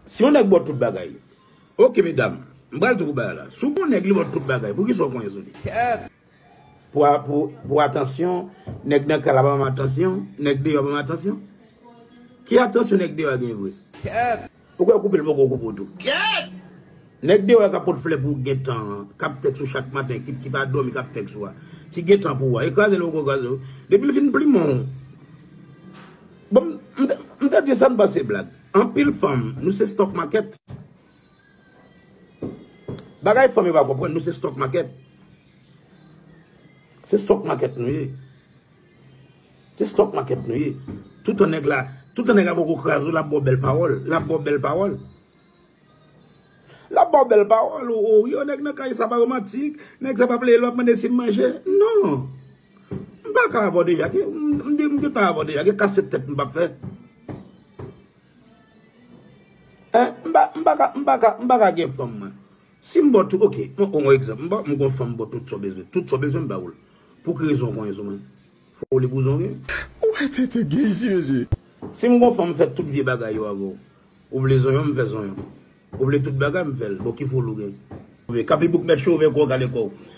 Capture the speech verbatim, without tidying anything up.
Si yon nèg ba w tout bagay, oke, medam, m pral di w bagay la. Si w gen yon nèg, li ba w tout bagay, poukisa w konyen sou li? Pou, pou, pou atansyon, nèg nan kay la pa ban m atansyon, nèg deyò pa ban m atansyon. Ki atansyon nèg deyò a gen vre? Ou kwè koupe l poko koupe w tou? Nèg deyò a k ap pot flè pou ou gentan an, k ap tèks ou chak maten, ki, ki pa dòmi, k ap tèks ou a, ki gentan pou ou a, e kraze l poko kraze w. Depi l fin plimen w. Bon, m te, m te di sa, m panse blag. Anpil fanm, nou se stock market. Bagay fanm yo pa konprann, nou se stock market. Se stock market nou ye. Se stock market nou ye. Toutan nèg la, toutan nèg la poko kraze w, l ap ba w bèl pawòl. L ap ba w bèl pawòl. L ap ba w bèl pawòl, o, o, yo, nèg nan kay sa pa romantik, nèg sa pa pleye lè w ap mande si m manje. Non. M pa ka avè w deja, gen, m, m, m gentan avè w deja, gen kase tèt m p ap fè. Hein? M pa, m pa ka, m pa ka, m pa ka gen fanm mwen. Si m ba w tout, oke, mwen pran yon egzanp, m ba, m gon fanm m ba w tout sa w bezwen, tout sa w bezwen m ba ou l. Pou ki rezon w konyen sou mwen? Foli bouzen w gen? Ou wè tete gen isi, mesye. Si m gon fanm m fè tout vye bagay yo avè w. Ou vle zonyon, m fè zonyon. Ou vle tout bagay, m fè l. Bon, ki foli w gen? Kapi bouk mèt chove kò w kale kò w.